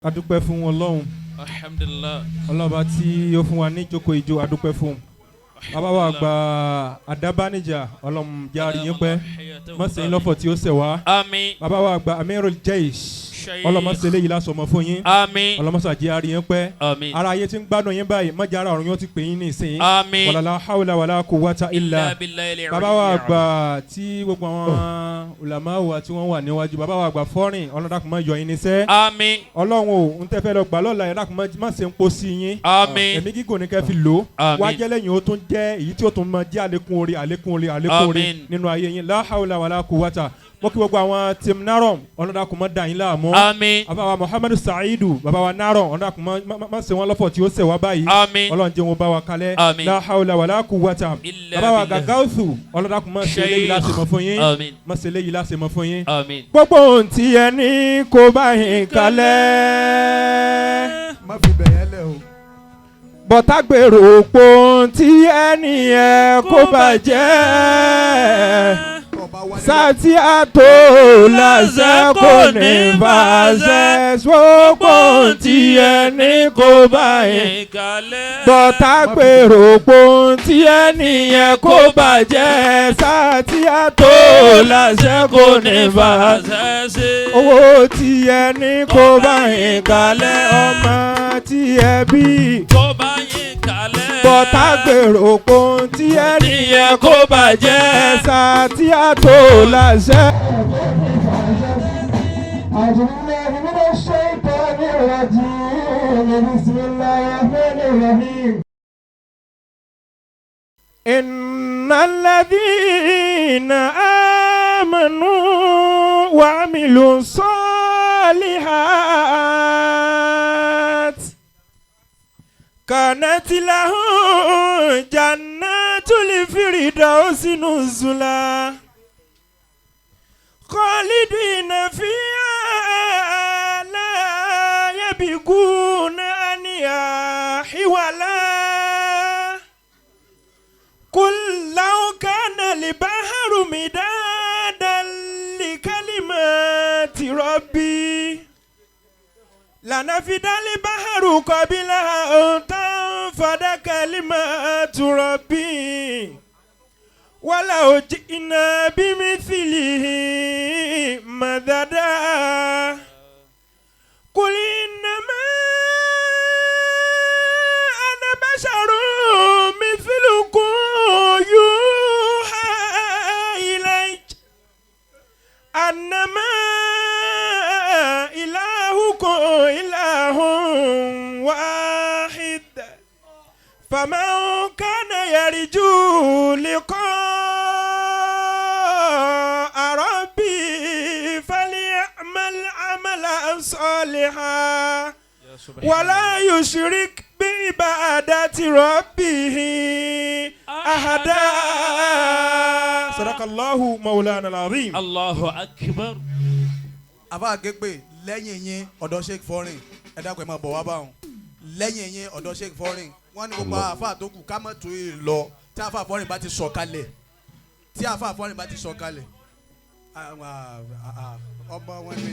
A dúpẹ́ fún Ọlọ́run. Alhamdulillah. Ọlọ́ba tí ó fún wa ní ìjókòó ìjó, a dúpẹ́ fún un. Bàbá wa gba àdábánijà, Ọlọ́run járe yín pẹ́, mọ̀sẹ̀ yín lọ́fọ̀ tí ó ṣẹ̀ wá. Àmín. Bàbá wa gba Amirul Jaish. Sheikh. Ọlọ́mọṣẹ́ léyìí lásọmọ fún yín. Àmín. Ọlọ́mọṣẹ́ àjẹ́ yín pẹ́. Àmín. Ara ayé tí ń gbádùn yín báyìí, mọ̀jà ara ọ̀run yóò ti pè yín ní ìsìn. Àmín. Wàlálà hawla wàlá quwwata illa. Billahi. Bàbá wa àgbà tí gbogbo àwọn ulama wa tí wọ́n wà níwájú, bàbá wa àgbà fọ́rìn, ọlọ́dàkùn mọ́ yọ yín níṣẹ́. Àmín. Ọlọ́run ò ń tẹ́fẹ́ lọ gbà lọ́la yẹn, dákun má ṣe ń po sí yín. Àmín. Ẹ̀mí gígùn ní kẹ́ fi lò ó. Àmín. Wá jẹ́ lẹ́yìn ó tún jẹ́ èyí tí ó tún máa jẹ́ àlékún orí, àlékún orí, àlékún orí Àmín. nínú ayé yín. La hawla wala quwwata. Mo kí gbogbo àwọn team narom, ọlọ́dàkùn má dà yín láàmú. Àmín. Bàbá wa Muhammadu Saidu, bàbá wa narom, ọlọ́dàkùn má ṣe wọn lọ́fọ̀ tí ó ṣẹ̀ wá báyìí. Àmín. Ọlọ́run jẹ́ wọn bá wa kalẹ̀. Àmín. La hawla wala quwwata. Illa Bàbá wa billah. Gàgáùsù, ọlọ́dàkùn má ṣe eléyìí láti mọ̀ fún yín. Àmín. Má ṣe eléyìí láti mọ̀ fún yín. Àmín. Gbogbo ohun tí ẹ ní kó bá yín kalẹ̀. Má fi bẹ̀yẹn lẹ̀ o. Bọ́tà gbèrò pò ohun tí ẹni ẹ kó bàjẹ́. Tó bá wálé. Sátí àtò làṣẹ kò ní bàṣẹ. Gbogbo ohun tí ẹni kó bá yín. Bọ́tà gbèrò pò ohun tí ẹni ẹ kó bàjẹ́. Sátí àtò làṣẹ kò ní bàṣẹ. Owó tí ẹni kó bá yín kalẹ̀, ọmọ tí ẹ bí. Kó bá yín kalẹ̀. Bọ́tà gbèrò pòun tí ẹni yẹn kó bàjẹ́, sátí àtò làṣẹ. أعوذ بالله من الشيطان الرجيم، بسم الله الرحمن الرحيم. إن الذين آمنوا وعملوا الصالحات كانت لهم جنات الفردوس نزلا خالدين فيها لا يبغون عنها حولا. قل لو كان البحر مدادا لكلمات ربي لنفد البحر قبل أن تنفد كلمات ربي ولو جئنا بمثله مددا. قل إنما أنا بشر مثلكم يوحى إلي أنما إلهكم إله واحد، فمن كان يرجو لقاء ربه فليعمل عملا صالحا ولا يشرك بعبادة ربه أحدا. صدق الله مولانا العظيم. Allahu akbar. Àfa àgégbè, lẹ́yìn yín, ọ̀dọ̀ Sheikh Foreign, ẹ dákun, ẹ máa bọ̀ wá báwọn. Lẹ́yìn yín, ọ̀dọ̀ Sheikh Foreign, wọ́n ní gbogbo àfa tó kù ká má tó yìí lọ tí àfa Foreign bá ti sọ̀ kalẹ̀, tí àfa Foreign bá ti sọ̀ kalẹ̀, ọmọ wọn ni.